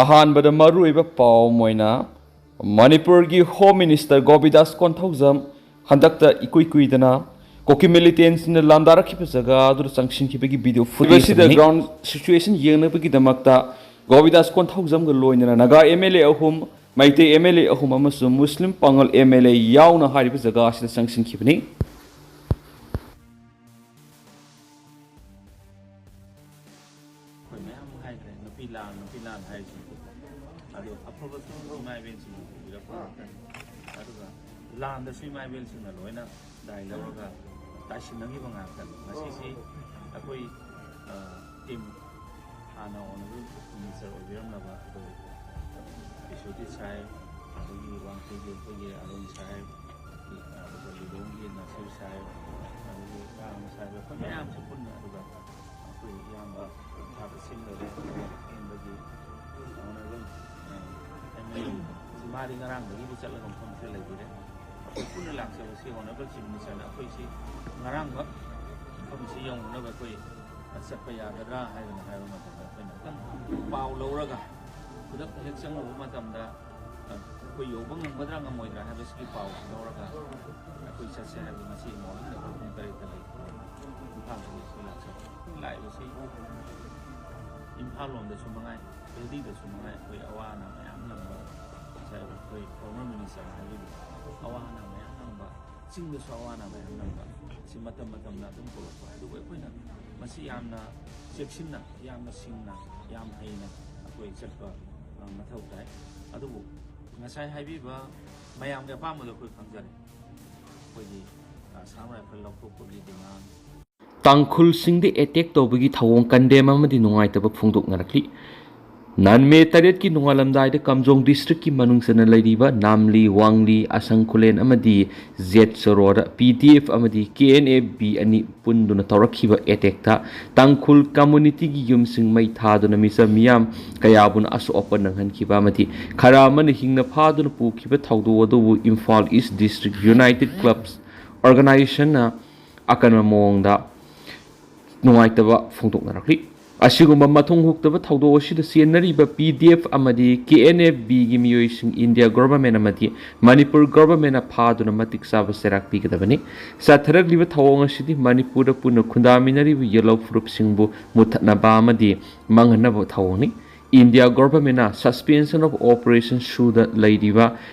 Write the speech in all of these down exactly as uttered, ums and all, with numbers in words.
ꯑꯍꯥꯟꯕꯗ ꯃꯔꯨꯑꯣꯏꯕ ꯄꯥꯎ ꯑꯃ ꯑꯣꯏꯅ ꯃꯅꯤꯄꯨꯔꯒꯤ ꯍꯣꯝ ꯃꯤꯅꯤꯁꯇꯔ ꯒꯣꯕꯤꯟꯗꯥꯁ ꯀꯣꯟꯊꯧꯖꯝ ꯍꯟꯗꯛꯇ ꯏꯀꯨꯏ ꯀꯨꯏꯗꯅ ꯀꯨꯀꯤ ꯃꯤꯂꯤꯇꯦꯟꯁꯤꯡꯅ ꯂꯥꯟꯗꯥꯔꯛꯈꯤꯕ ꯖꯒꯥ ꯑꯗꯨꯗ ꯆꯪꯁꯤꯟꯈꯤꯕꯒꯤ ꯚꯤꯗꯤꯑꯣ ꯐꯨꯇꯦꯖ ꯑꯁꯤꯗ ꯒ꯭ꯔꯥꯎꯟ ꯁꯤꯆꯨꯋꯦꯁꯟ ꯌꯦꯡꯅꯕꯒꯤꯗꯃꯛꯇ ꯒꯣꯕꯤꯟꯗꯥꯁ ꯀꯣꯟꯊꯧꯖꯝꯒ ꯂꯣꯏꯅꯅ ꯅꯥꯒꯥ ꯑꯦꯝ ꯑꯦꯜ ꯑꯦ ꯑꯍꯨꯝ, ꯃꯩꯇꯩ ꯑꯦꯝ ꯑꯦꯜ ꯑꯦ ꯑꯍꯨꯝ ꯑꯃꯁꯨꯡ ꯃꯨꯁꯂꯤꯝ ꯄꯥꯉꯜ ꯑꯦꯝ ꯑꯦꯜ ꯑꯦ ꯌꯥꯎꯅ ꯍꯥꯏꯔꯤꯕ ꯖꯒꯥ ꯑꯁꯤꯗ ꯆꯪꯁꯤꯟꯈꯤꯕꯅꯤ꯫ ꯑꯩꯈꯣꯏ ꯃꯌꯥꯝ ꯍꯥꯏꯈ꯭ꯔꯦ, ꯅꯨꯄꯤ ꯂꯥꯟ, ꯅꯨꯄꯤ ꯂꯥꯟ ꯍꯥꯏꯔꯤꯁꯤꯡꯗꯣ꯫ ꯑꯗꯣ ꯑꯐꯕꯁꯨ ꯏꯃꯥ ꯏꯕꯦꯟꯁꯤꯡꯅ ꯄꯨꯕꯤꯔꯛꯄ ꯉꯥꯛꯇꯅꯤ꯫ ꯑꯗꯨꯒ ꯂꯥꯟꯗꯁꯨ ꯏꯃꯥ ꯏꯕꯦꯟꯁꯤꯡꯅ ꯂꯣꯏꯅ ꯗꯥꯏ ꯂꯧꯔꯒ ꯇꯥꯏꯁꯤꯟꯅꯈꯤꯕ ꯉꯥꯛꯇꯅꯤ꯫ ꯉꯁꯤꯁꯤ ꯑꯩꯈꯣꯏ, ꯑ, ꯇꯤꯝ ꯍꯥꯟꯅ ꯑꯣꯅꯔꯦꯕꯜ ꯃꯤꯅꯤꯁꯇꯔ ꯑꯣꯏꯕꯤꯔꯝꯂꯕ ꯑꯩꯈꯣꯏ ꯕꯤꯁ꯭ꯋꯖꯤꯠ ꯁꯥꯍꯦꯕ, ꯑꯗꯒꯤ ꯋꯥꯡꯈꯩꯒꯤ ꯑꯩꯈꯣꯏꯒꯤ ꯑꯔꯨꯟ ꯁꯥꯍꯦꯕ, ꯑꯗꯨꯒ ꯂꯤꯂꯣꯡꯒꯤ ꯅꯥꯁꯤꯔ ꯁꯥꯍꯦꯕ, ꯑꯗꯒꯤ ꯔꯥꯝ ꯁꯥꯍꯦꯕ, ꯑꯩꯈꯣꯏ ꯃꯌꯥꯝꯁꯦ ꯄꯨꯟꯅ, ꯑꯗꯨꯒ ꯑꯩꯈꯣꯏ ꯏꯌꯥꯝꯕ ꯊꯥꯗ ꯁꯤꯡꯗꯕ ꯍꯦꯟꯕꯒꯤ ꯑꯣꯅꯔꯦꯕꯜ, ꯑ, ꯑꯦꯝ ꯑꯦꯜ ꯑꯦ, ꯃꯥꯗꯤ ꯉꯔꯥꯡꯗꯒꯤꯗꯤ ꯆꯠꯂꯒ ꯃꯐꯝꯁꯤꯗ ꯂꯩꯕꯤꯔꯦ꯫ ꯑꯩꯈꯣꯏ ꯄꯨꯟꯅ ꯂꯥꯛꯆꯕꯁꯤ ꯑꯣꯅꯔꯦꯕꯜ ꯆꯤꯐ ꯃꯤꯅꯤꯁꯇꯔꯅ ꯑꯩꯈꯣꯏꯁꯤ ꯉꯔꯥꯡꯃꯛ ꯃꯐꯝꯁꯤ ꯌꯧꯅꯅꯕ ꯑꯩꯈꯣꯏ ꯆꯠꯄ ꯌꯥꯒꯗ꯭ꯔꯥ ꯍꯥꯏꯗꯅ ꯍꯥꯏꯕ ꯃꯇꯝꯗ ꯑꯩꯈꯣꯏꯅ ꯑꯃꯨꯛꯇꯪ ꯄꯥꯎ ꯂꯧꯔꯒ ꯈꯨꯗꯛꯇ ꯍꯦꯛ ꯆꯪꯉꯨꯕ ꯃꯇꯝꯗ ꯑꯩꯈꯣꯏ ꯌꯧꯕ ꯉꯝꯒꯗ꯭ꯔꯥ ꯉꯝꯃꯣꯏꯗ꯭ꯔꯥ ꯍꯥꯏꯕꯁꯤꯒꯤ ꯄꯥꯎꯁꯤ ꯂꯧꯔꯒ ꯑꯩꯈꯣꯏ ꯆꯠꯁꯦ ꯍꯥꯏꯕꯗꯤ ꯉꯁꯤ ꯃꯣꯔꯅꯤꯡꯗ ꯑꯩꯈꯣꯏ ꯄꯨꯡ ꯇꯔꯦꯠꯇ ꯂꯩ, ꯏꯝꯐꯥꯜꯗꯒꯤ ꯑꯩꯈꯣꯏ ꯂꯥꯛꯆꯕ꯫ ꯂꯥꯛꯏꯕꯁꯤ ꯏꯝꯐꯥꯜ ꯂꯣꯝꯗꯁꯨ ꯃꯉꯥꯏ, ꯗꯦꯜꯂꯤꯗꯁꯨ ꯃꯉꯥꯏ, ꯑꯩꯈꯣꯏ ꯑꯋꯥ ꯑꯅꯥ ꯃꯌꯥꯝ ꯅꯪꯕ, ꯉꯁꯥꯏ ꯑꯩꯈꯣꯏ ꯐꯣꯔꯃꯔ ꯃꯤꯅꯤꯁꯇꯔꯅ ꯍꯥꯏꯕꯤꯕ ꯑꯋꯥ ꯑꯅꯥ ꯃꯌꯥꯝ ꯅꯪꯕ, ꯆꯤꯡꯗꯁꯨ ꯑꯋꯥ ꯑꯅꯥ ꯃꯌꯥꯝ ꯅꯪꯕ, ꯁꯤ ꯃꯇꯝ ꯃꯇꯝꯅ ꯑꯗꯨꯝ ꯄꯨꯔꯛꯄ꯫ ꯑꯗꯨꯕꯨ ꯑꯩꯈꯣꯏꯅ ꯃꯁꯤ ꯌꯥꯝꯅ ꯆꯦꯛꯁꯤꯟꯅ, ꯌꯥꯝꯅ ꯁꯤꯡꯅ, ꯌꯥꯝ ꯍꯩꯅ ꯑꯩꯈꯣꯏ ꯆꯠꯄ, ꯑ, ꯃꯊꯧ ꯇꯥꯏ꯫ ꯑꯗꯨꯕꯨ ꯉꯁꯥꯏ ꯍꯥꯏꯕꯤꯕ ꯃꯌꯥꯝꯒꯤ ꯑꯄꯥꯝꯕꯗꯣ ꯑꯩꯈꯣꯏ ꯈꯪꯖꯔꯦ꯫ ꯑꯩꯈꯣꯏꯒꯤ, ꯑ, ꯑꯁꯥꯝ ꯔꯥꯏꯐꯜ ꯂꯧꯊꯣꯛꯄꯒꯤ ꯗꯤꯃꯥꯟ, ꯇꯥꯡꯈꯨꯜꯁꯤꯡꯗ ꯑꯦꯇꯦꯛ ꯇꯧꯕꯒꯤ ꯊꯧꯑꯣꯡ ꯀꯟꯗꯦꯝ ꯑꯃꯗꯤ ꯅꯨꯡꯉꯥꯏꯇꯕ ꯐꯣꯡꯗꯣꯛꯅꯔꯛꯂꯤ꯫ ꯅꯍꯥꯟ ꯃꯦ ꯇꯔꯦꯠꯀꯤ ꯅꯣꯡꯉꯥꯜꯂꯝꯗꯥꯏꯗ ꯀꯥꯝꯖꯣꯡ ꯗꯤꯁꯇ꯭ꯔꯤꯛꯀꯤ ꯃꯅꯨꯡ ꯆꯟꯅ ꯂꯩꯔꯤꯕ ꯅꯥꯝꯂꯤ, ꯋꯥꯡꯂꯤ, ꯑꯁꯪ ꯈꯨꯂꯦꯟ ꯑꯃꯗꯤ ꯖꯦꯠ ꯆꯣꯔꯣꯗ ꯄꯤ ꯗꯤ ꯑꯦꯐ ꯑꯃꯗꯤ ꯀꯦ ꯑꯦꯟ ꯑꯦ ꯕꯤ ꯑꯅꯤ ꯄꯨꯟꯗꯨꯅ ꯇꯧꯔꯛꯈꯤꯕ ꯑꯦꯇꯦꯛꯇ ꯇꯥꯡꯈꯨꯜ ꯀꯝꯃꯨꯅꯤꯇꯤꯒꯤ ꯌꯨꯝꯁꯤꯡ ꯃꯩ ꯊꯥꯗꯨꯅ ꯃꯤꯆꯝ ꯃꯤꯌꯥꯝ ꯀꯌꯥꯕꯨꯅ ꯑꯁꯣꯛ ꯑꯄꯟ ꯅꯪꯍꯟꯈꯤꯕ ꯑꯃꯗꯤ ꯈꯔ ꯑꯃꯅ ꯍꯤꯡꯅ ꯐꯥꯗꯨꯅ ꯄꯨꯈꯤꯕ ꯊꯧꯗꯣꯛ ꯑꯗꯨꯕꯨ ꯏꯝꯐꯥꯜ ꯏꯁ ꯗꯤꯁꯇ꯭ꯔꯤꯛ ꯌꯨꯅꯥꯏꯇꯦꯗ ꯀ꯭ꯂꯕꯁ ꯑꯣꯔꯒꯅꯥꯏꯖꯦꯁꯟꯅ ꯑꯀꯟꯕ ꯃꯑꯣꯡꯗ ꯅꯨꯡꯉꯥꯏꯇꯕ ꯐꯣꯡꯗꯣꯛꯅꯔꯛꯂꯤ꯫ ꯑꯁꯤꯒꯨꯝꯕ ꯃꯊꯣꯡ ꯍꯨꯛꯇꯕ ꯊꯧꯗꯣꯛ ꯑꯁꯤꯗ ꯆꯦꯟꯅꯔꯤꯕ ꯄꯤ ꯗꯤ ꯑꯦꯐ ꯑꯃꯗꯤ ꯀꯦ ꯑꯦꯟ ꯑꯦꯐ ꯕꯤꯒꯤ ꯃꯤꯑꯣꯏꯁꯤꯡ ꯏꯟꯗꯤꯌꯥ ꯒꯣꯚꯔꯟꯃꯦꯟꯠ ꯑꯃꯗꯤ ꯃꯅꯤꯄꯨꯔ ꯒꯣꯚꯔꯟꯃꯦꯟꯠꯅ ꯐꯥꯗꯨꯅ ꯃꯇꯤꯛ ꯆꯥꯕ ꯆꯩꯔꯥꯛ ꯄꯤꯒꯗꯕꯅꯤ꯫ ꯆꯠꯊꯔꯛꯂꯤꯕ ꯊꯧꯑꯣꯡ ꯑꯁꯤꯗꯤ ꯃꯅꯤꯄꯨꯔꯗ ꯄꯨꯟꯅ ꯈꯨꯟꯗꯥꯃꯤꯟꯅꯔꯤꯕ ꯌꯦꯜꯍꯧ ꯐꯨꯔꯨꯞꯁꯤꯡꯕꯨ ꯃꯨꯠꯊꯠꯅꯕ ꯑꯃꯗꯤ ꯃꯥꯡꯍꯟꯅꯕ ꯊꯧꯑꯣꯡꯅꯤ꯫ ꯏꯟꯗꯤꯌꯥ ꯒꯣꯚꯔꯟꯃꯦꯟꯠꯅ Suspension of Operation ꯁꯨꯗ ꯂꯩꯔꯤꯕ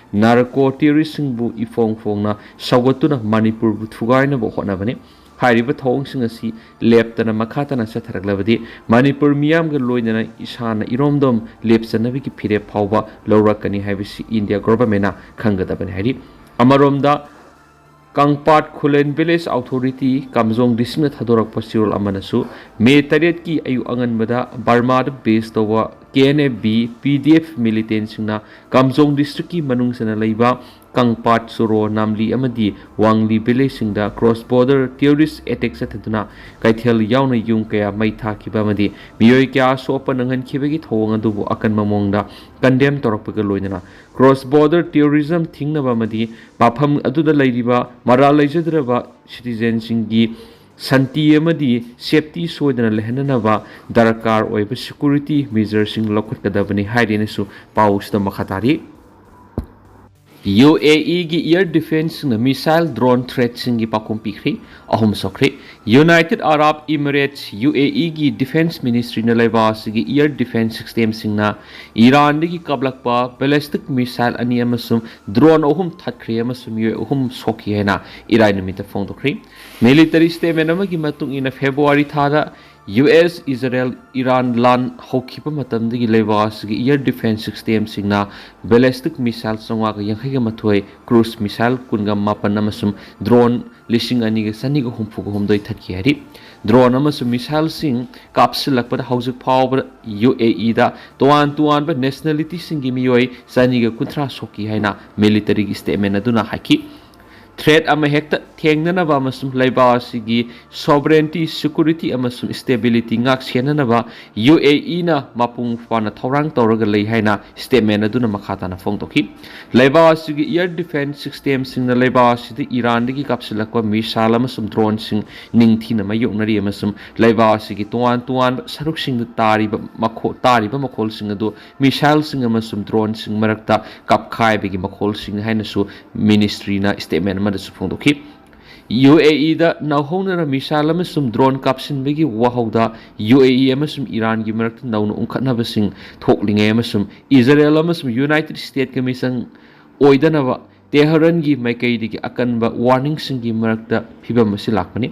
ꯅꯥꯔꯀꯣ ꯇꯦꯔꯣꯔꯤꯁꯁꯤꯡꯕꯨ ꯏꯐꯣꯡ ꯐꯣꯡꯅ ꯁꯧꯒꯠꯇꯨꯅ ꯃꯅꯤꯄꯨꯔꯕꯨ ꯊꯨꯒꯥꯏꯅꯕ ꯍꯣꯠꯅꯕꯅꯤ꯫ ꯍꯥꯏꯔꯤꯕ ꯊꯧꯑꯣꯡꯁꯤꯡ ꯑꯁꯤ ꯂꯦꯞꯇꯅ ꯃꯈꯥ ꯇꯥꯅ ꯆꯠꯊꯔꯛꯂꯕꯗꯤ ꯃꯅꯤꯄꯨꯔ ꯃꯤꯌꯥꯝꯒ ꯂꯣꯏꯅꯅ ꯏꯁꯥꯅ ꯏꯔꯣꯝꯗꯣꯝ ꯂꯦꯞꯆꯅꯕꯒꯤ ꯐꯤꯔꯦꯞ ꯐꯥꯎꯕ ꯂꯧꯔꯛꯀꯅꯤ ꯍꯥꯏꯕꯁꯤ ꯏꯟꯗꯤꯌꯥ ꯒꯣꯚꯔꯟꯃꯦꯟꯠꯅ ꯈꯪꯒꯗꯕꯅꯤ ꯍꯥꯏꯔꯤ꯫ ꯑꯃꯔꯣꯝꯗ ꯀꯪꯄꯥꯠ ꯈꯨꯂꯦꯟ ꯚꯤꯂꯦꯖ ꯑꯣꯊꯣꯔꯤꯇꯤ ꯀꯥꯝꯖꯣꯡ ꯗꯤꯁꯇ꯭ꯔꯤꯛꯅ ꯊꯥꯗꯣꯔꯛꯄ ꯆꯦꯔꯣꯜ ꯑꯃꯅꯁꯨ ꯃꯦ ꯇꯔꯦꯠꯀꯤ ꯑꯌꯨꯛ ꯑꯉꯟꯕꯗ ꯕꯔꯃꯥꯗ ꯕꯦꯁ ꯇꯧꯕ K N F B, P D F ꯃꯤꯂꯤꯇꯦꯟꯁꯤꯡꯅ ꯀꯥꯝꯖꯣꯡ ꯗꯤꯁꯇ꯭ꯔꯤꯛꯀꯤ ꯃꯅꯨꯡ ꯆꯟꯅ ꯂꯩꯕ ꯀꯪꯄꯥꯠ, ꯆꯣꯔꯣ, ꯅꯥꯝꯂꯤ ꯑꯃꯗꯤ ꯋꯥꯡꯂꯤ ꯚꯤꯂꯦꯖꯁꯤꯡꯗ ꯀ꯭ꯔꯣꯁ ꯕꯣꯔꯗꯔ ꯇꯦꯔꯣꯔꯤꯁ ꯑꯦꯇꯦꯛ ꯆꯠꯊꯗꯨꯅ ꯀꯩꯊꯦꯜ ꯌꯥꯎꯅ ꯌꯨꯝ ꯀꯌꯥ ꯃꯩ ꯊꯥꯈꯤꯕ ꯑꯃꯗꯤ ꯃꯤꯑꯣꯏ ꯀꯌꯥ ꯑꯁꯣꯛ ꯑꯄꯟ ꯅꯪꯍꯟꯈꯤꯕꯒꯤ ꯊꯧꯑꯣꯡ ꯑꯗꯨꯕꯨ ꯑꯀꯟꯕ ꯃꯑꯣꯡꯗ ꯀꯟꯗꯦꯝ ꯇꯧꯔꯛꯄꯒ ꯂꯣꯏꯅꯅ ꯀ꯭ꯔꯣꯁ ꯕꯣꯔꯗꯔ ꯇꯦꯔꯣꯔꯤꯖꯝ ꯊꯤꯡꯅꯕ ꯑꯃꯗꯤ ꯃꯐꯝ ꯑꯗꯨꯗ ꯂꯩꯔꯤꯕ ꯃꯔꯥꯜ ꯂꯩꯖꯗ꯭ꯔꯕ ꯁꯤꯇꯤꯖꯦꯟꯁꯤꯡꯒꯤ ꯁꯥꯟꯇꯤ ꯑꯃꯗꯤ ꯁꯦꯐꯇꯤ ꯁꯣꯏꯗꯅ ꯂꯩꯍꯟꯅꯅꯕ ꯗꯔꯀꯥꯔ ꯑꯣꯏꯕ ꯁꯦꯀ꯭ꯌꯨꯔꯤꯇꯤ ꯃꯦꯖꯔꯁꯤꯡ ꯂꯧꯈꯠꯀꯗꯕꯅꯤ ꯍꯥꯏꯔꯦꯅꯁꯨ ꯄꯥꯎꯁꯤꯗ ꯃꯈꯥ ꯇꯥꯔꯤ꯫ ꯌꯨ ꯑꯦ ꯏꯒꯤ ꯏꯌꯔ ꯗꯤꯐꯦꯟꯁꯁꯤꯡꯅ ꯃꯤꯁꯥꯏꯜ ꯗ꯭ꯔꯣꯟ ꯊ꯭ꯔꯦꯠꯁꯤꯡꯒꯤ ꯄꯥꯎꯈꯨꯝ ꯄꯤꯈ꯭ꯔꯤ꯫ ꯑꯍꯨꯝ ꯁꯣꯛꯈ꯭ꯔꯤ꯫ ꯌꯨꯅꯥꯏꯇꯦꯗ ꯑꯔꯥꯕ ꯏꯃꯤꯔꯦꯠꯁ, ꯌꯨ ꯑꯦ ꯏꯒꯤ ꯗꯤꯐꯦꯟꯁ ꯃꯤꯅꯤꯁꯇ꯭ꯔꯤꯅ ꯂꯩꯕꯥꯛ ꯑꯁꯤꯒꯤ ꯏꯌꯔ ꯗꯤꯐꯦꯟꯁ ꯁꯤꯁꯇꯦꯝꯁꯤꯡꯅ ꯏꯔꯥꯟꯗꯒꯤ ꯀꯥꯞꯂꯛꯄ ꯕꯦꯂꯤꯁꯇꯤꯛ ꯃꯤꯁꯥꯏꯜ ꯑꯅꯤ ꯑꯃꯁꯨꯡ ꯗ꯭ꯔꯣꯟ ꯑꯍꯨꯝ ꯊꯠꯈ꯭ꯔꯦ ꯑꯃꯁꯨꯡ ꯃꯤꯑꯣꯏ ꯑꯍꯨꯝ ꯁꯣꯛꯈꯤ ꯍꯥꯏꯅ ꯏꯔꯥꯏ ꯅꯨꯃꯤꯠꯇ ꯐꯣꯡꯗꯣꯛꯈ꯭ꯔꯤ꯫ ꯃꯤꯂꯤꯇꯔꯤ ꯁ꯭ꯇꯦꯠꯃꯦꯟ ꯑꯃꯒꯤ ꯃꯇꯨꯡ ꯏꯟꯅ, ꯐꯦꯕ꯭ꯔꯨꯋꯥꯔꯤ ꯊꯥꯗ ꯌꯨ ꯑꯦꯁ ꯏꯖꯔꯦꯜ ꯏꯔꯥꯟ ꯂꯥꯟ ꯍꯧꯈꯤꯕ ꯃꯇꯝꯗꯒꯤ ꯂꯩꯕꯥꯛ ꯑꯁꯤꯒꯤ ꯏꯌꯔ ꯗꯤꯐꯦꯟꯁ ꯁꯤꯁꯇꯦꯝꯁꯤꯡꯅ ꯕꯦꯂꯤꯁꯇꯤꯛ ꯃꯤꯁꯥꯏꯜ ꯆꯥꯝꯃꯉꯥꯒ ꯌꯥꯡꯈꯩꯒ ꯃꯥꯊꯣꯏ, ꯀ꯭ꯔꯨꯖ ꯃꯤꯁꯥꯏꯜ ꯀꯨꯟꯒ ꯃꯥꯄꯟ ꯑꯃꯁꯨꯡ ꯗ꯭ꯔꯣꯟ ꯂꯤꯁꯤꯡ ꯑꯅꯤꯒ ꯆꯅꯤꯒ ꯍꯨꯝꯐꯨꯒ ꯍꯨꯝꯗꯣꯏ ꯊꯠꯈꯤ ꯍꯥꯏꯔꯤ꯫ ꯗ꯭ꯔꯣꯟ ꯑꯃꯁꯨꯡ ꯃꯤꯁꯥꯏꯜꯁꯤꯡ ꯀꯥꯞꯁꯤꯜꯂꯛꯄꯗ ꯍꯧꯖꯤꯛ ꯐꯥꯎꯕꯗ ꯌꯨ ꯑꯦ ꯏꯗ ꯇꯣꯉꯥꯟ ꯇꯣꯉꯥꯟꯕ ꯅꯦꯁꯅꯦꯂꯤꯇꯤꯁꯤꯡꯒꯤ ꯃꯤꯑꯣꯏ ꯆꯅꯤꯒ ꯀꯨꯟꯊ꯭ꯔꯥ ꯁꯣꯛꯈꯤ ꯍꯥꯏꯅ ꯃꯤꯂꯤꯇꯔꯤꯒꯤ ꯁ꯭ꯇꯦꯠꯃꯦꯟ ꯑꯗꯨꯅ ꯍꯥꯏꯈꯤ꯫ ꯊ꯭ꯔꯦꯠ ꯑꯃ ꯍꯦꯛꯇ ꯊꯦꯡꯅꯅꯕ ꯑꯃꯁꯨꯡ ꯂꯩꯕꯥꯛ ꯑꯁꯤꯒꯤ ꯁꯣꯕꯔꯦꯟꯇꯤ, ꯁꯦꯀ꯭ꯌꯨꯔꯤꯇꯤ ꯑꯃꯁꯨꯡ ꯁ꯭ꯇꯦꯕꯤꯂꯤꯇꯤ ꯉꯥꯛ ꯁꯦꯟꯅꯅꯕ ꯌꯨ ꯑꯦ ꯏꯅ ꯃꯄꯨꯡ ꯐꯥꯅ ꯊꯧꯔꯥꯡ ꯇꯧꯔꯒ ꯂꯩ ꯍꯥꯏꯅ ꯁ꯭ꯇꯦꯠꯃꯦꯟ ꯑꯗꯨꯅ ꯃꯈꯥ ꯇꯥꯅ ꯐꯣꯡꯗꯣꯛꯈꯤ꯫ ꯂꯩꯕꯥꯛ ꯑꯁꯤꯒꯤ ꯏꯌꯔ ꯗꯤꯐꯦꯟꯁ ꯁꯤꯁꯇꯦꯝꯁꯤꯡꯅ ꯂꯩꯕꯥꯛ ꯑꯁꯤꯗ ꯏꯔꯥꯟꯗꯒꯤ ꯀꯥꯞꯁꯤꯜꯂꯛꯄ ꯃꯤꯁꯥꯏꯜ ꯑꯃꯁꯨꯡ ꯗ꯭ꯔꯣꯟꯁꯤꯡ ꯅꯤꯡꯊꯤꯅ ꯃꯥꯌꯣꯛꯅꯔꯤ ꯑꯃꯁꯨꯡ ꯂꯩꯕꯥꯛ ꯑꯁꯤꯒꯤ ꯇꯣꯉꯥꯟ ꯇꯣꯉꯥꯟꯕ ꯁꯔꯨꯛꯁꯤꯡꯗ ꯇꯥꯔꯤꯕ ꯃꯈꯣ-, ꯇꯥꯔꯤꯕ ꯃꯈꯣꯜꯁꯤꯡ ꯑꯗꯨ ꯃꯤꯁꯥꯏꯜꯁꯤꯡ ꯑꯃꯁꯨꯡ ꯗ꯭ꯔꯣꯟꯁꯤꯡ ꯃꯔꯛꯇ ꯀꯥꯞꯈꯥꯏꯕꯒꯤ ꯃꯈꯣꯜꯁꯤꯡ ꯍꯥꯏꯅꯁꯨ ꯃꯤꯅꯤꯁꯇ꯭ꯔꯤꯅ ꯁ꯭ꯇꯦꯠꯃꯦꯟ ꯑꯃꯗꯁꯨ ꯐꯣꯡꯗꯣꯛꯈꯤ꯫ ꯌꯨ ꯑꯦ ꯏꯗ ꯅꯧꯍꯧꯅꯅ ꯃꯤꯁꯥꯏꯜ ꯑꯃꯁꯨꯡ ꯗ꯭ꯔꯣꯟ ꯀꯥꯞꯁꯤꯟꯕꯒꯤ ꯋꯥꯍꯧꯗ ꯌꯨ ꯑꯦ ꯏ ꯑꯃꯁꯨꯡ ꯏꯔꯥꯟꯒꯤ ꯃꯔꯛꯇ ꯅꯧꯅ ꯎꯪꯈꯠꯅꯕꯁꯤꯡ ꯊꯣꯛꯂꯤꯉꯩ ꯑꯃꯁꯨꯡ ꯏꯖꯔꯦꯜ ꯑꯃꯁꯨꯡ ꯌꯨꯅꯥꯏꯇꯦꯗ ꯁ꯭ꯇꯦꯠꯀ ꯃꯤꯆꯪ ꯑꯣꯏꯗꯅꯕ ꯇꯦꯍꯔꯟꯒꯤ ꯃꯥꯏꯀꯩꯗꯒꯤ ꯑꯀꯟꯕ ꯋꯥꯔꯅꯤꯡꯁꯤꯡꯒꯤ ꯃꯔꯛꯇ ꯐꯤꯚꯝ ꯑꯁꯤ ꯂꯥꯛꯄꯅꯤ꯫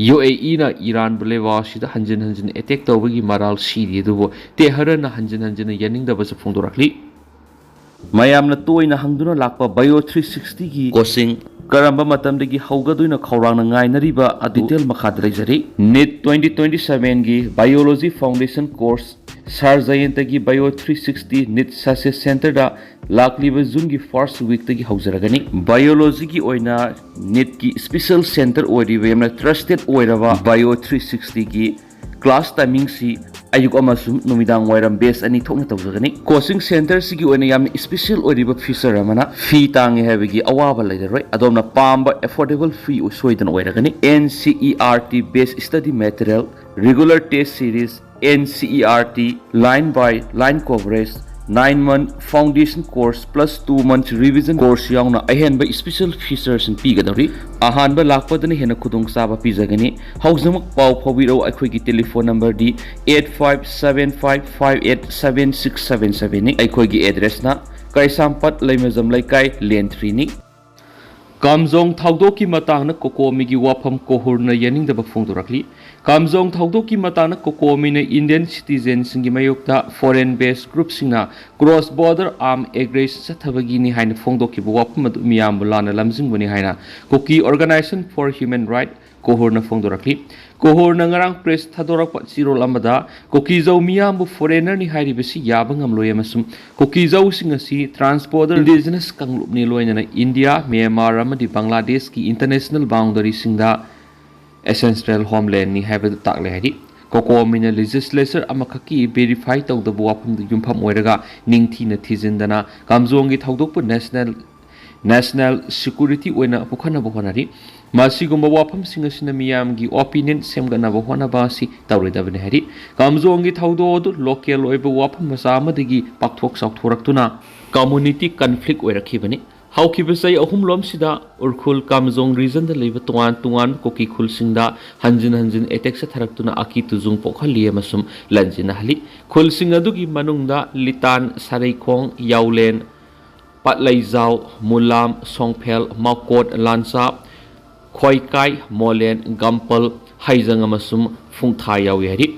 ꯌꯨ ꯑꯦ ꯏꯅ ꯏꯔꯥꯟꯕꯨ ꯂꯩꯕꯥꯛ ꯑꯁꯤꯗ ꯍꯟꯖꯤꯟ ꯍꯟꯖꯤꯟ ꯑꯦꯇꯦꯛ ꯇꯧꯕꯒꯤ ꯃꯔꯥꯜ ꯁꯤꯔꯤ ꯑꯗꯨꯕꯨ ꯇꯦꯍꯔꯟꯅ ꯍꯟꯖꯤꯟ ꯍꯟꯖꯤꯟꯅ ꯌꯥꯅꯤꯡꯗꯕꯁꯨ ꯐꯣꯡꯗꯣꯔꯛꯂꯤ꯫ ꯃꯌꯥꯝꯅ ꯇꯣꯏꯅ ꯍꯪꯗꯨꯅ ꯂꯥꯛꯄ ꯕꯥꯏꯑꯣ ꯊ꯭ꯔꯤ ꯁꯤꯛꯁꯇꯤꯒꯤ ꯀꯣꯆꯤꯡ ꯀꯔꯝꯕ ꯃꯇꯝꯗꯒꯤ ꯍꯧꯒꯗꯣꯏꯅꯣ ꯈꯧꯔꯥꯡꯅ ꯉꯥꯏꯅꯔꯤꯕ ꯑꯗꯨ ꯗꯤꯇꯦꯜ ꯃꯈꯥꯗ ꯂꯩꯖꯔꯤ꯫ ꯅꯤꯠ ꯇ꯭ꯋꯦꯟꯇꯤ ꯇ꯭ꯋꯦꯟꯇꯤ ꯁꯚꯦꯟꯒꯤ ꯕꯥꯏꯑꯣꯂꯣꯖꯤ ꯐꯥꯎꯟꯗꯦꯁꯟ ꯀꯣꯔꯁ ꯁꯥꯔ ꯖꯌꯟꯇꯒꯤ bio three sixty NEET success ꯁꯦꯟꯇꯔꯗ ꯂꯥꯛꯂꯤꯕ ꯖꯨꯟꯒꯤ ꯐꯥꯔꯁ ꯋꯤꯛꯇꯒꯤ ꯍꯧꯖꯔꯒꯅꯤ꯫ ꯕꯥꯏꯑꯣꯂꯣꯖꯤꯒꯤ ꯑꯣꯏꯅ ꯅꯤꯠꯀꯤ ꯁ꯭ꯄꯤꯁꯦꯜ ꯁꯦꯟꯇꯔ ꯑꯣꯏꯔꯤꯕ ꯌꯥꯝꯅ ꯇ꯭ꯔꯁꯇꯦꯗ ꯑꯣꯏꯔꯕ ꯕꯥꯏꯑꯣ ꯊ꯭ꯔꯤ ꯁꯤꯛꯁꯇꯤꯒꯤ ꯀ꯭ꯂꯥꯁ ꯇꯥꯏꯃꯤꯡꯁꯤ ꯑꯌꯨꯛ ꯑꯃꯁꯨꯡ ꯅꯨꯃꯤꯗꯥꯡ ꯋꯥꯏꯔꯝ ꯕꯦꯁ ꯑꯅꯤ ꯊꯣꯛꯅ ꯇꯧꯖꯒꯅꯤ꯫ ꯀꯣꯆꯤꯡ ꯁꯦꯟꯇꯔꯁꯤꯒꯤ ꯑꯣꯏꯅ ꯌꯥꯝꯅ ꯁ꯭ꯄꯤꯁꯦꯜ ꯑꯣꯏꯔꯤꯕ ꯐꯤꯆꯔ ꯑꯃꯅ ꯐꯤ ꯇꯥꯡꯉꯦ ꯍꯥꯏꯕꯒꯤ ꯑꯋꯥꯕ ꯂꯩꯔꯔꯣꯏ꯫ ꯑꯗꯣꯝꯅ ꯄꯥꯝꯕ ꯑꯦꯐꯣꯔꯗꯦꯕꯜ ꯐꯤ ꯁꯣꯏꯗꯅ ꯑꯣꯏꯔꯒꯅꯤ꯫ N C E R T base study material, regular test series, N C E R T, line by line coverage, nine month foundation course plus two months revision course ꯌꯥꯎꯅ ꯑꯍꯦꯟꯕ ꯁ꯭ꯄꯤꯁꯦꯜ ꯐꯤꯆꯔꯁꯤꯡ ꯄꯤꯒꯗꯧꯔꯤ꯫ ꯑꯍꯥꯟꯕ ꯂꯥꯛꯄꯗꯅ ꯍꯦꯟꯅ ꯈꯨꯗꯣꯡꯆꯥꯕ ꯄꯤꯖꯒꯅꯤ꯫ ꯍꯧꯖꯤꯛꯃꯛ ꯄꯥꯎ ꯐꯥꯎꯕꯤꯔꯛꯎ꯫ ꯑꯩꯈꯣꯏꯒꯤ ꯇꯦꯂꯤꯐꯣꯟ ꯅꯝꯕꯔꯗꯤ eight five seven five five eight seven six seven ꯁꯚꯦꯟꯅꯤ꯫ ꯑꯩꯈꯣꯏꯒꯤ ꯑꯦꯗ꯭ꯔꯦꯁꯅ ꯀꯩꯁꯥꯝꯄꯥꯠ ꯂꯩꯃꯖꯝ ꯂꯩꯀꯥꯏ, ꯂꯦꯟ ꯊ꯭ꯔꯤꯅꯤ꯫ ꯀꯥꯝꯖꯣꯡ ꯊꯧꯗꯣꯛꯀꯤ ꯃꯇꯥꯡꯗ ꯀꯣꯀꯣꯃꯤꯒꯤ ꯋꯥꯐꯝ ꯀꯣꯍꯨꯔꯅ ꯌꯥꯅꯤꯡꯗꯕ ꯐꯣꯡꯗꯣꯔꯛꯂꯤ꯫ ꯀꯥꯝꯖꯣꯡ ꯊꯧꯗꯣꯛꯀꯤ ꯃꯇꯥꯡꯗ ꯀꯣꯀꯣꯃꯤꯅ ꯏꯟꯗꯤꯌꯟ ꯁꯤꯇꯤꯖꯦꯟꯁꯤꯡꯒꯤ ꯃꯥꯌꯣꯛꯇ ꯐꯣꯔꯦꯟ ꯕꯦꯁ ꯒ꯭ꯔꯨꯞꯁꯤꯡꯅ ꯀ꯭ꯔꯣꯁ ꯕꯣꯔꯗꯔ ꯑꯥꯔꯝ ꯑꯦꯒ꯭ꯔꯦꯁꯟ ꯆꯠꯊꯕꯒꯤꯅꯤ ꯍꯥꯏꯅ ꯐꯣꯡꯗꯣꯛꯈꯤꯕ ꯋꯥꯐꯝ ꯑꯗꯨ ꯃꯤꯌꯥꯝꯕꯨ ꯂꯥꯟꯅ ꯂꯝꯖꯤꯡꯕꯅꯤ ꯍꯥꯏꯅ ꯀꯨꯀꯤ ꯑꯣꯔꯒꯅꯥꯏꯖꯦꯁꯟ ꯐꯣꯔ ꯍ꯭ꯌꯨꯃꯦꯟ ꯔꯥꯏꯠ ꯀꯣꯍꯨꯔꯅ ꯐꯣꯡꯗꯣꯔꯛꯂꯤ꯫ ꯀꯣꯍꯨꯔꯅ ꯉꯔꯥꯡ ꯄ꯭ꯔꯦꯁ ꯊꯥꯗꯣꯔꯛꯄ ꯆꯤꯔꯣꯜ ꯑꯃꯗ ꯀꯨꯀꯤꯖꯧ ꯃꯤꯌꯥꯝꯕꯨ ꯐꯣꯔꯦꯅꯔꯅꯤ ꯍꯥꯏꯔꯤꯕꯁꯤ ꯌꯥꯕ ꯉꯝꯂꯣꯏ ꯑꯃꯁꯨꯡ ꯀꯨꯀꯤꯖꯧꯁꯤꯡ ꯑꯁꯤ ꯇ꯭ꯔꯥꯟꯁꯕꯣꯔꯗꯔ ꯏꯟꯗꯤꯖꯤꯅꯁ ꯀꯥꯡꯂꯨꯞꯅꯤ, ꯂꯣꯏꯅꯅ ꯏꯟꯗꯤꯌꯥ, ꯃ꯭ꯌꯥꯟꯃꯥꯔ ꯑꯃꯗꯤ ꯕꯪꯒ꯭ꯂꯥꯗꯦꯁꯀꯤ ꯏꯟꯇꯔꯅꯦꯁꯅꯦꯜ ꯕꯥꯎꯟꯗꯔꯤꯁꯤꯡꯗ ꯑꯦꯟꯁꯦꯁꯇ꯭ꯔꯦꯜ ꯍꯣꯝꯂꯦꯟꯅꯤ ꯍꯥꯏꯕꯗꯨ ꯇꯥꯛꯂꯦ ꯍꯥꯏꯔꯤ꯫ ꯀꯣꯀꯣꯃꯤꯅ ꯂꯦꯖꯤꯁꯂꯦꯆꯔ ꯑꯃꯈꯛꯀꯤ ꯚꯦꯔꯤꯐꯥꯏ ꯇꯧꯗꯕ ꯋꯥꯐꯝꯗ ꯌꯨꯝꯐꯝ ꯑꯣꯏꯔꯒ ꯅꯤꯡꯊꯤꯅ ꯊꯤꯖꯤꯟꯗꯅ ꯀꯥꯝꯖꯣꯡꯒꯤ ꯊꯧꯗꯣꯛꯄꯨ ꯅꯦꯁꯅꯦꯜ ꯅꯦꯁꯅꯦꯜ ꯁꯦꯀ꯭ꯌꯨꯔꯤꯇꯤ ꯑꯣꯏꯅ ꯄꯨꯈꯠꯅꯕ ꯍꯣꯠꯅꯔꯤ꯫ ꯃꯁꯤꯒꯨꯝꯕ ꯋꯥꯐꯝꯁꯤꯡ ꯑꯁꯤꯅ ꯃꯤꯌꯥꯝꯒꯤ ꯑꯣꯄꯤꯅꯤꯌꯟ ꯁꯦꯝꯒꯠꯅꯕ ꯍꯣꯠꯅꯕ ꯑꯁꯤ ꯇꯧꯔꯣꯏꯗꯕꯅꯤ ꯍꯥꯏꯔꯤ꯫ ꯀꯥꯝꯖꯣꯡꯒꯤ ꯊꯧꯗꯣꯛ ꯑꯗꯨ ꯂꯣꯀꯦꯜ ꯑꯣꯏꯕ ꯋꯥꯐꯝ ꯃꯆꯥ ꯑꯃꯗꯒꯤ ꯄꯥꯛꯊꯣꯛ ꯆꯥꯎꯊꯣꯔꯛꯇꯨꯅ ꯀꯝꯃꯨꯅꯤꯇꯤ ꯀꯟꯐ꯭ꯂꯤꯛ ꯑꯣꯏꯔꯛꯈꯤꯕꯅꯤ꯫ ꯍꯧꯈꯤꯕ ꯆꯍꯤ ꯑꯍꯨꯝꯂꯣꯝꯁꯤꯗ ꯎꯔꯈꯨꯜ ꯀꯥꯝꯖꯣꯡ ꯔꯤꯖꯟꯗ ꯂꯩꯕ ꯇꯣꯉꯥꯟ ꯇꯣꯉꯥꯟꯕ ꯀꯨꯀꯤ ꯈꯨꯜꯁꯤꯡꯗ ꯍꯟꯖꯤꯟ ꯍꯟꯖꯤꯟ ꯑꯦꯇꯦꯛ ꯆꯠꯊꯔꯛꯇꯨꯅ ꯑꯀꯤ ꯇꯨꯖꯨꯡ ꯄꯣꯛꯍꯜꯂꯤ ꯑꯃꯁꯨꯡ ꯂꯟꯖꯤꯟꯅꯍꯜꯂꯤ꯫ ꯈꯨꯜꯁꯤꯡ ꯑꯗꯨꯒꯤ ꯃꯅꯨꯡꯗ ꯂꯤꯇꯥꯟ, ꯁꯔꯩꯈꯣꯡ, ꯌꯥꯎꯂꯦꯟ, ꯄꯠꯂꯩꯖꯥꯎ, ꯃꯨꯂꯥꯝ, ꯁꯣꯡꯐꯦꯜ, ꯃꯥꯎꯀꯣꯠ, ꯂꯥꯟꯆꯥ, ꯈꯣꯏꯀꯥꯏ, ꯃꯣꯂꯦꯟ, ꯒꯝꯄꯜ, ꯍꯩꯖꯪ ꯑꯃꯁꯨꯡ ꯐꯨꯡꯊꯥ ꯌꯥꯎꯏ ꯍꯥꯏꯔꯤ꯫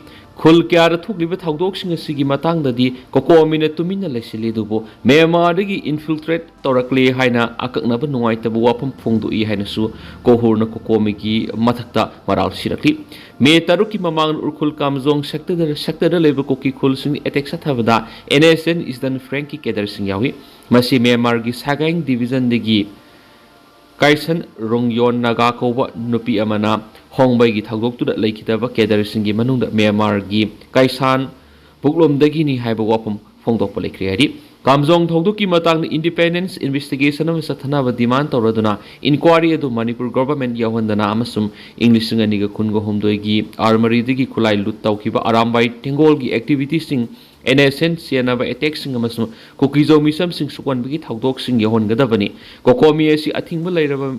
ꯈꯨꯜ ꯀꯌꯥꯗ ꯊꯣꯛꯂꯤꯕ ꯊꯧꯗꯣꯛꯁꯤꯡ ꯑꯁꯤꯒꯤ ꯃꯇꯥꯡꯗꯗꯤ ꯀꯣꯀꯣꯃꯤꯅ ꯇꯨꯃꯤꯟꯅ ꯂꯩꯁꯤꯜꯂꯤ, ꯑꯗꯨꯕꯨ ꯃ꯭ꯌꯥꯟꯃꯥꯔꯗꯒꯤ ꯏꯟꯐꯤꯜꯇ꯭ꯔꯦꯠ ꯇꯧꯔꯛꯂꯦ ꯍꯥꯏꯅ ꯑꯀꯛꯅꯕ ꯅꯨꯡꯉꯥꯏꯇꯕ ꯋꯥꯐꯝ ꯐꯣꯡꯗꯣꯛꯏ ꯍꯥꯏꯅꯁꯨ ꯀꯣꯍꯨꯔꯅ ꯀꯣꯀꯣꯃꯤꯒꯤ ꯃꯊꯛꯇ ꯃꯔꯥꯜ ꯁꯤꯔꯛꯂꯤ꯫ ꯃꯦ ꯇꯔꯨꯛꯀꯤ ꯃꯃꯥꯡꯗ ꯎꯔꯈꯨꯜ ꯀꯥꯝꯖꯣꯡ ꯁꯦꯛꯇꯔꯗ, ꯁꯦꯛꯇꯔꯗ ꯂꯩꯕ ꯀꯨꯀꯤ ꯈꯨꯜꯁꯤꯡ ꯑꯦꯇꯦꯛ ꯆꯠꯊꯕꯗ ꯑꯦꯟ ꯑꯦꯁ ꯑꯦꯟ ꯏꯁꯇꯔꯟ ꯐ꯭ꯂꯦꯡꯀꯤ ꯀꯦꯗꯔꯁꯤꯡ ꯌꯥꯎꯏ꯫ ꯃꯁꯤ ꯃ꯭ꯌꯥꯟꯃꯥꯔꯒꯤ ꯁꯥꯒꯥꯏꯡ ꯗꯤꯕꯤꯖꯟꯗꯒꯤ ꯀꯥꯏꯁꯟ ꯔꯣꯡꯌꯣꯟ ꯅꯥꯒꯥ ꯀꯧꯕ ꯅꯨꯄꯤ ꯑꯃꯅ ꯍꯣꯡꯕꯩꯒꯤ ꯊꯧꯗꯣꯛꯇꯨꯗ ꯂꯩꯈꯤꯗꯕ ꯀꯦꯗꯔꯁꯤꯡꯒꯤ ꯃꯅꯨꯡꯗ ꯃ꯭ꯌꯥꯟꯃꯥꯔꯒꯤ ꯀꯥꯏꯁꯥꯟ ꯄꯨꯛꯂꯣꯝꯗꯒꯤꯅꯤ ꯍꯥꯏꯕ ꯋꯥꯐꯝ ꯐꯣꯡꯗꯣꯛꯄ ꯂꯩꯈ꯭ꯔꯦ ꯍꯥꯏꯔꯤ꯫ ꯀꯥꯝꯖꯣꯡ ꯊꯧꯗꯣꯛꯀꯤ ꯃꯇꯥꯡꯗ ꯏꯟꯗꯤꯄꯦꯟꯗꯦꯟꯁ ꯏꯟꯚꯦꯁꯇꯤꯒꯦꯁꯟ ꯑꯃ ꯆꯠꯊꯅꯕ ꯗꯤꯃꯥꯟ ꯇꯧꯔꯗꯨꯅ ꯏꯟꯀ꯭ꯋꯥꯔꯤ ꯑꯗꯨ ꯃꯅꯤꯄꯨꯔ ꯒꯣꯚꯔꯟꯃꯦꯟꯠ ꯌꯥꯎꯍꯟꯗꯅ ꯑꯃꯁꯨꯡ ꯏꯪ ꯂꯤꯁꯤꯡ ꯑꯅꯤꯒ ꯀꯨꯟꯒ ꯍꯨꯝꯗꯣꯏꯒꯤ ꯑꯥꯔꯃꯔꯤꯗꯒꯤ ꯈꯨꯠꯂꯥꯏ ꯂꯨꯠ ꯇꯧꯈꯤꯕ ꯑꯔꯥꯝꯕꯥꯏ ꯇꯦꯡꯒꯣꯜꯒꯤ ꯑꯦꯛꯇꯤꯚꯤꯇꯤꯁꯤꯡ ꯑꯦꯟ ꯑꯦꯁ ꯑꯦꯟ ꯆꯦꯟꯅꯕ ꯑꯦꯇꯦꯛꯁꯤꯡ ꯑꯃꯁꯨꯡ ꯀꯨꯀꯤꯖꯧ ꯃꯤꯆꯝꯁꯤꯡ ꯁꯣꯛꯍꯟꯕꯒꯤ ꯊꯧꯗꯣꯛꯁꯤꯡ ꯌꯥꯎꯍꯟꯒꯗꯕꯅꯤ꯫ ꯀꯣꯀꯣꯃꯤ ꯑꯁꯤ ꯑꯊꯤꯡꯕ ꯂꯩꯔꯕ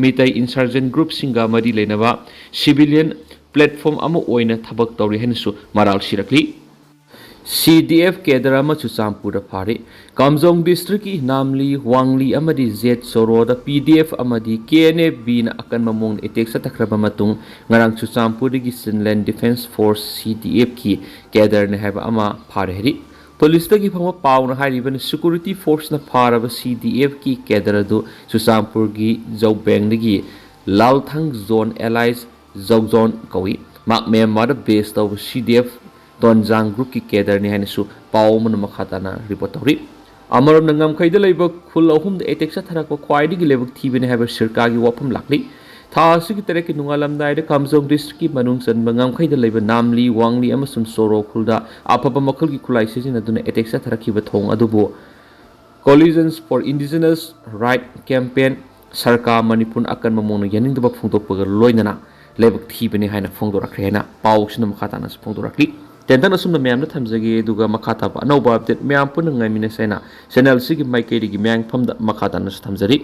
ꯃꯤꯇꯩ ꯏꯟꯁꯔꯖꯦꯟ ꯒ꯭ꯔꯨꯞꯁꯤꯡꯒ ꯃꯔꯤ ꯂꯩꯅꯕ ꯁꯤꯚꯤꯂꯤꯌꯟ ꯄ꯭ꯂꯦꯠꯐꯣꯝ ꯑꯃ ꯑꯣꯏꯅ ꯊꯕꯛ ꯇꯧꯔꯤ ꯍꯥꯏꯅꯁꯨ ꯃꯔꯥꯜ ꯁꯤꯔꯛꯂꯤ꯫ ꯁꯤ ꯗꯤ ꯑꯦꯐ ꯀꯦꯗꯔ ꯑꯃ ꯆꯨꯔꯆꯥꯟꯄꯨꯔꯗ ꯐꯥꯔꯤ꯫ ꯀꯥꯝꯖꯣꯡ ꯗꯤꯁꯇ꯭ꯔꯤꯛꯀꯤ ꯅꯥꯝꯂꯤ, ꯋꯥꯡꯂꯤ ꯑꯃꯗꯤ ꯖꯦꯠ ꯆꯣꯔꯣꯗ ꯄꯤ ꯗꯤ ꯑꯦꯐ ꯑꯃꯗꯤ ꯀꯦ ꯑꯦꯟ ꯑꯦꯐ ꯕꯤꯅ ꯑꯀꯟꯕ ꯃꯑꯣꯡꯗ ꯑꯦꯇꯦꯛ ꯆꯠꯊꯈ꯭ꯔꯕ ꯃꯇꯨꯡ ꯉꯔꯥꯡ ꯆꯨꯔꯆꯥꯟꯄꯨꯔꯗꯒꯤ ꯆꯤꯟꯂꯦꯟ ꯗꯤꯐꯦꯟꯁ ꯐꯣꯔꯁ, ꯁꯤ ꯗꯤ ꯑꯦꯐꯀꯤ ꯀꯦꯗꯔꯅꯤ ꯍꯥꯏꯕ ꯑꯃ ꯐꯥꯔꯦ ꯍꯥꯏꯔꯤ꯫ ꯄꯨꯂꯤꯁꯇꯒꯤ ꯐꯪꯕ ꯄꯥꯎꯅ ꯍꯥꯏꯔꯤꯕꯅꯤ, ꯁꯦꯀ꯭ꯌꯨꯔꯤꯇꯤ ꯐꯣꯔꯁꯅ ꯐꯥꯔꯕ ꯁꯤ ꯗꯤ ꯑꯦꯐꯀꯤ ꯀꯦꯗꯔ ꯑꯗꯨ ꯆꯨꯔꯆꯥꯟꯄꯨꯔꯒꯤ ꯖꯧꯕꯦꯡꯗꯒꯤ ꯂꯥꯜꯊꯪ ꯖꯣꯟ ꯑꯦꯂꯥꯏꯁ ꯖꯧꯖꯣꯟ ꯀꯧꯏ꯫ ꯃꯍꯥꯛ ꯃ꯭ꯌꯥꯟꯃꯥꯔꯗ ꯕꯦꯁ ꯇꯧꯕ ꯁꯤ ꯗꯤ ꯑꯦꯐ ꯇꯣꯟꯖꯥꯡ ꯒ꯭ꯔꯨꯞꯀꯤ ꯀꯦꯗꯔꯅꯤ ꯍꯥꯏꯅꯁꯨ ꯄꯥꯎ ꯑꯃꯅ ꯃꯈꯥ ꯇꯥꯅ ꯔꯤꯄꯣꯔꯠ ꯇꯧꯔꯤ꯫ ꯑꯃꯔꯣꯝꯗ ꯉꯝꯈꯩꯗ ꯂꯩꯕ ꯈꯨꯜ ꯑꯍꯨꯝꯗ ꯑꯦꯇꯦꯛ ꯆꯠꯊꯔꯛꯄ ꯈ꯭ꯋꯥꯏꯗꯒꯤ ꯂꯥꯏꯕꯛ ꯊꯤꯕꯅꯤ ꯍꯥꯏꯕ ꯁꯔꯀꯥꯔꯒꯤ ꯋꯥꯐꯝ ꯂꯥꯛꯂꯤ꯫ ꯊꯥ ꯑꯁꯤꯒꯤ ꯇꯔꯦꯠꯀꯤ ꯅꯣꯡꯉꯥꯜꯂꯝꯗꯥꯏꯗ ꯀꯥꯝꯖꯣꯡ ꯗꯤꯁꯇ꯭ꯔꯤꯛꯀꯤ ꯃꯅꯨꯡ ꯆꯟꯕ ꯉꯝꯈꯩꯗ ꯂꯩꯕ ꯅꯥꯝꯂꯤ ꯋꯥꯡꯂꯤ ꯑꯃꯁꯨꯡ ꯁꯣꯔꯣ ꯈꯨꯜꯗ ꯑꯐꯕ ꯃꯈꯜꯒꯤ ꯈꯨꯠꯂꯥꯏ ꯁꯤꯖꯤꯟꯅꯗꯨꯅ ꯑꯦꯇꯦꯛ ꯆꯠꯊꯔꯛꯈꯤꯕ ꯊꯧꯑꯣꯡ ꯑꯗꯨꯕꯨ Coalitions for Indigenous Right Campaign ꯁꯔꯀꯥꯔ ꯃꯅꯤꯄꯨꯔꯅ ꯑꯀꯟꯕ ꯃꯑꯣꯡꯗ ꯌꯥꯅꯤꯡꯗꯕ ꯐꯣꯡꯗꯣꯛꯄꯒ ꯂꯣꯏꯅꯅ ꯂꯥꯏꯕꯛ ꯊꯤꯕꯅꯤ ꯍꯥꯏꯅ ꯐꯣꯡꯗꯣꯔꯛꯈ꯭ꯔꯦ ꯍꯥꯏꯅ ꯄꯥꯎꯁꯤꯅ ꯃꯈꯥ ꯇꯥꯅꯁꯨ ꯐꯣꯡꯗꯣꯔꯛꯂꯤ꯫ ꯇꯦꯟꯇꯛꯅ ꯑꯁꯨꯝꯅ ꯃꯌꯥꯝꯗ ꯊꯝꯖꯒꯦ, ꯑꯗꯨꯒ ꯃꯈꯥ ꯇꯥꯕ ꯑꯅꯧꯕ ꯑꯞꯗꯦꯠ ꯃꯌꯥꯝ ꯄꯨꯟꯅ ꯉꯥꯏꯃꯤꯟꯅꯁꯦ ꯍꯥꯏꯅ ꯆꯦꯅꯦꯜꯁꯤꯒꯤ ꯃꯥꯏꯀꯩꯗꯒꯤ ꯃꯌꯥꯝꯐꯝꯗ ꯃꯈꯥ ꯇꯥꯅꯁꯨ ꯊꯝꯖꯔꯤ꯫